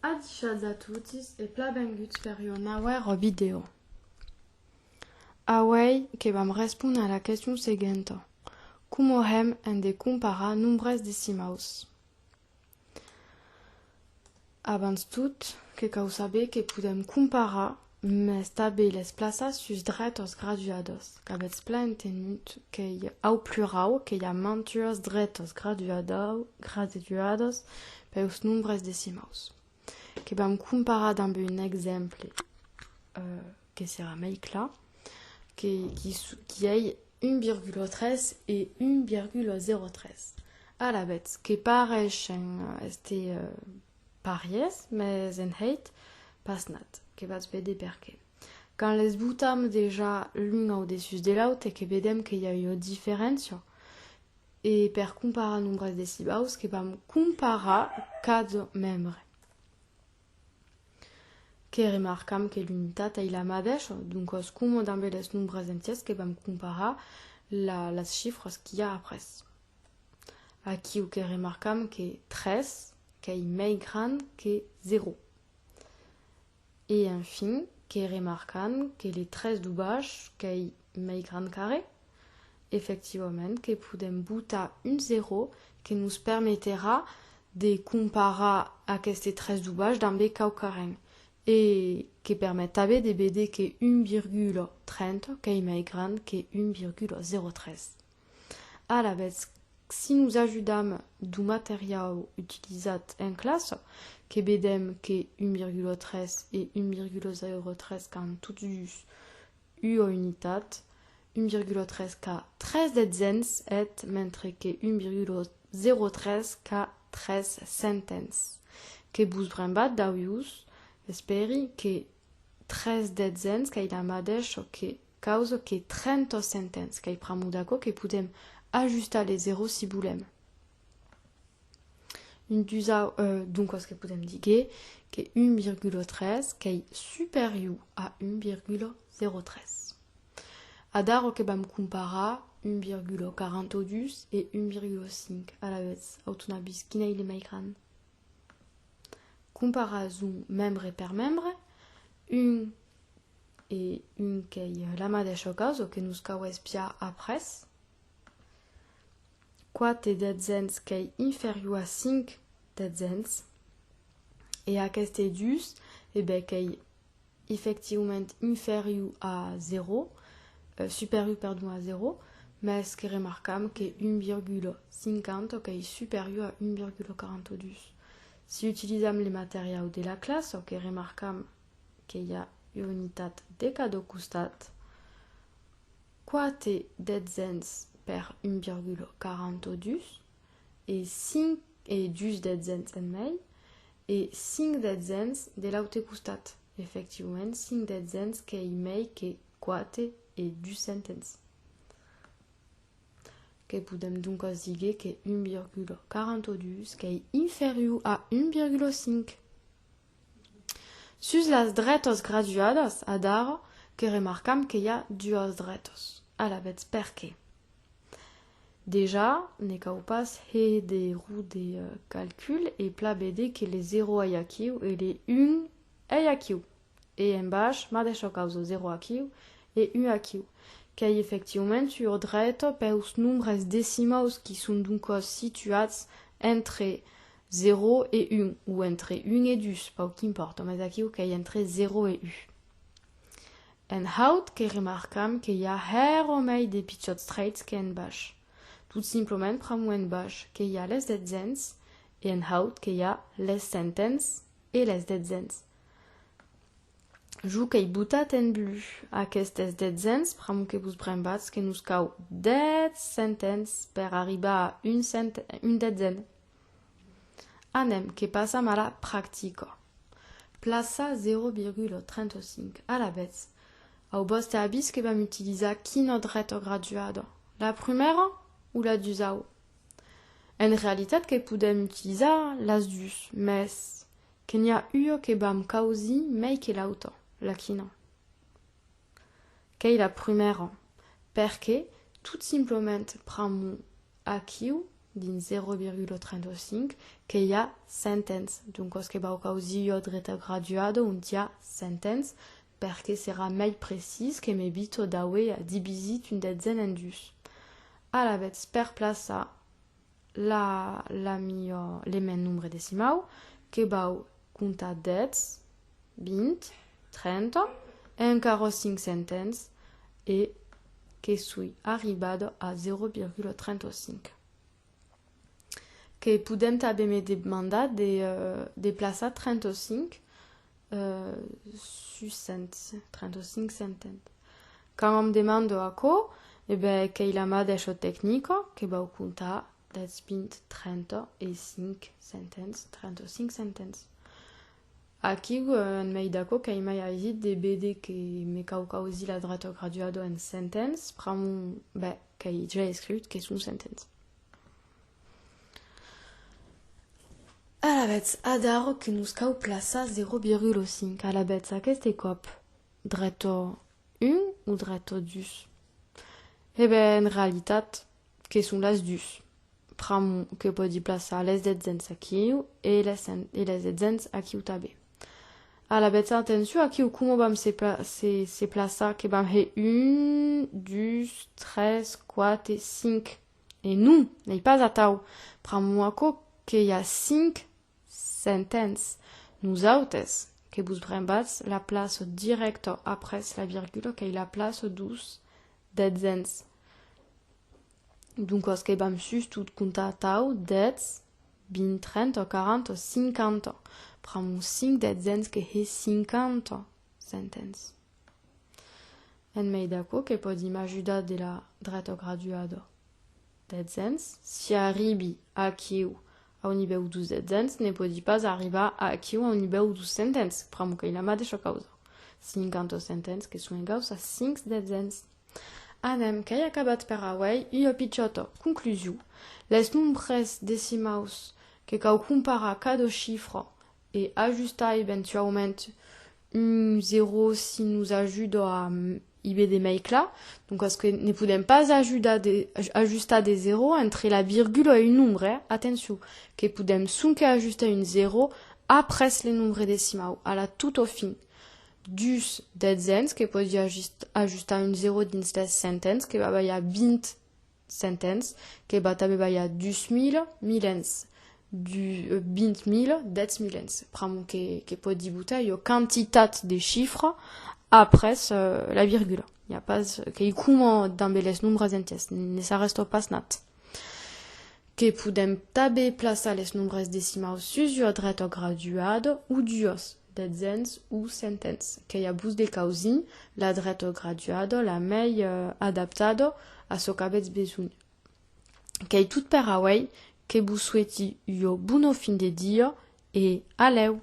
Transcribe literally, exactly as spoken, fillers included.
Adishatz a totis e plan venguts per ua nauèra vidèo. Auei que vam respóner a la question seguenta. Coma hèm en de comparar nombres decimaus? Abans tot, que cau saber que podèm comparar, mès tanben les plaçar sus dretas graduadas, qu'avètz plan entenut, qu'ei au plurau, que i a mantuas dretas graduadau-, graduadas peus nombres decimaus. Que vam comparar damb un exemple, eh, que serà mei clar, que, qui su-, qui ei un virgula tres e un virgula zèro tres. Alavetz, que pareishen èster, eh, parièrs, mès en hèit, pas nat. Que vatz véder perqué. Quand les botam dejà l'un au dessús de l'aute, que vedem que i a ua diferéncia. E per comparar nombres decimaus, que vam comparar cada membre. Que remarcam que l'unitat ei la madeisha, doncas, coma damb les nombres entièrs, que vam comparar la, las chifras qu'i a après. Aquiu que remarcam que tres qu'ei mei gran que zèro. E enfin, que remarcam que le tres deu baish qu'ei mei gran qu'arré. Efectivament, que podem botar un zèro que nos permeterà de comparar aqueste tres deu baish dambe quauquarren, e que permet tanben de véder que un virgula trenta qu'ei mei gran que un virgula zèro tres. Alavetz, si nos ajudam deu materiau utilizat en classa, que vedem que un virgula tres e un virgula zèro tres qu'an tots dus ua unitat, un virgula tres qu'a tres detzens eth, mentre que un virgula zèro tres qu'a tres centens. Que vos brembatz d'aulhors, espèri, que tres detzens qu'ei la madeisha que causa que trenta centens, qu'ei pr'amor d'aquò que podem ajustar les zèros si volem. Un dusau, eh, doncas que podem díguer que un virgula tres qu'ei superior a un virgula zèro tres. Adara que vam comparar un virgula quaranta dus e un virgula cinc. Alavetz, a ton avís, quin ei le mei gran? Comparason membre per membre, un e un qu'ei la madeisha causa que nos cau espiar après. Quate detzens qu'ei inferior a cinc detzens. E aqueste dus, e ben, qu'ei efectivament inferior a zèro, eh, superior, perdon, a zèro, mès que remarcam que un virgula cinquanta qu'ei superior a un virgula quaranta dus. Si utilizam le materiau de la classa, que remarcam que i a ua unitat de cada costat, quate detzens per un virgula quaranta dus e cinc e dus detzens en mei e cinc detzens de l'aute costat. Efectivament, cinc detzens qu'ei mei que quate e dus centens. Que podem doncas díguer que un virgula quaranta dus qu'ei inferior a un virgula cinc. Sus las dretas graduadas, adara, que remarcam que i a duas dretas. Alavetz, perqué? Dejà, ne cau pas hèr de rode, eh, calcul e plan véder que le zèro ei aquiu e le un ei aquiu. E en baish, madeisha causa, zèro aquiu e un aquiu. Qu'ei efectivament ua dreta peus nombres decimaus qui son doncas situats entre zèro e un, o entre un e dus, pauc importa, mès aquiu qu'ei entre zèro e un. En haut que remarcam que i a hèra mei de pichòts trèits qu'en baish. Tot simplament pr'amor en baish que i a les detzens e en haut que i a les centens e les detzens. Jo qu'èi botat en blu aquestes detzens, pr'amor que vos brembatz que nos cau dètz centens per arribar a un cent-, un detzen. Anem, que passam a la practica. Plaça zèro virgula trenta-cinc. Alavetz, au vòste avís que vam utilizar quina dreta graduada? La prumèra o la dusau? En realitat que podem utilizar las dus, mès que n'i a ua que vam causir mei que l'auta, la quina? Qu'ei la prumèra, perqué tot simplament pr'amor aquiu dins zèro virgula trenta-cinc que i a cent ans. Doncas que vau causir ua dreta graduada ont i a cent ans, perque serà mei precís que m'evita d'aver a divisir un detzen en dus. Alavetz, per plaçar la, la mia, le men nombre decimau, que vau comptar dètz, vint, trenta, e encara cinc cent ans, e que soi arribada a zèro virgula trenta-cinc. Que podèm tanben me demandar de, eh, de plaçar trenta-cinc, eh, sus cent, trenta-cinc cent ans. Quand òm demanda aquò, e ben, qu'ei la madeisha tecnica, que vau comptar dètz, vint, trenta e cinc cent ans, trenta-cinc cent ans. Aquiu, eh, en mei d'aquò, qu'ei mei aisit de véder que me cau causir la dreta graduada en cent ans, pr'amor, ben, qu'ei ja escriut que son cent ans. Alavetz, adara que nos cau plaçar zèro virgula cinc. Alavetz, aqueste còp, dreta un o dreta dus? E ben, en realitat, que son las dus. Pr'amor que pòdi plaçar les detzens aquiu e les cent, e les detzens aquiu tanben. Alavetz, atencion, aquiu, coma vam se pla-, se, se plaçar, que vam hèr un, dus, tres, quate, cinc. E non, n'ei pas atau, pr'amor aquò que i a cinc cent ans. Nosautes, que vos brembatz, la plaça dirècta après la virgula qu'ei la plaça deus detzens. Doncas que vam sustot comptar atau, dètz, vint, trenta, quaranta, cinquanta. Pr'amor cinc detzens que hè cinquanta cent ans. En mei d'aquò, que pòdi m'ajudar de la dreta graduada detzens. Si arribi aquiu au nivèu deus detzens, ne pòdi pas arribar aquiu au nivèu deus cent ans, pr'amor qu'ei la madeisha causa. Cinquanta cent ans que son egaus a cinc detzens. Anem, qu'ei acabat per auei, ua pichòta conclusion. Les nombres decimaus que cau comparar cada chifra e ajustar eventuaument un zèro si nos ajuda a, mm, i véder mei clar. Doncas que ne podèm pas ajudar de, aj-, ajustar de zèro entre la virgula e un nombre, eh? Atencion, que podèm sonque ajustar un zèro après le nombre decimau, a la tota fin. Dus detzens, que pòdi ajust-, ajustar un zèro dins les cent ans, que va balhar vint cent ans, que va tanben balhar dus mila, mil ans, du, eh, vint mila, dètz mil ans. Pr'amor que, que pòdi botar ua quantitat de chifra après, eh, la virgula. I a pas, qu'ei coma dambe les nombres entièrs, ne s'arrèsta pas nat. Que podèm tanben plaçar les nombres decimaus sus ua dreta graduada o duas, detzens o cent ans. Qu'ei a vos de causir la dreta graduada la mei, eh, adaptada a çò qu'avetz besonh. Qu'ei tot per auei, que vos soeti ua bona fin de dia e a lèu!